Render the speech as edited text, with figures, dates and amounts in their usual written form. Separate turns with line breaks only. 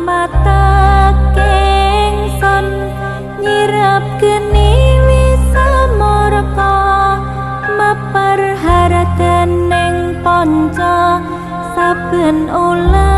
Lumatak ingsun nyirep geni wisa murka, mapar haradening panca saben ulam.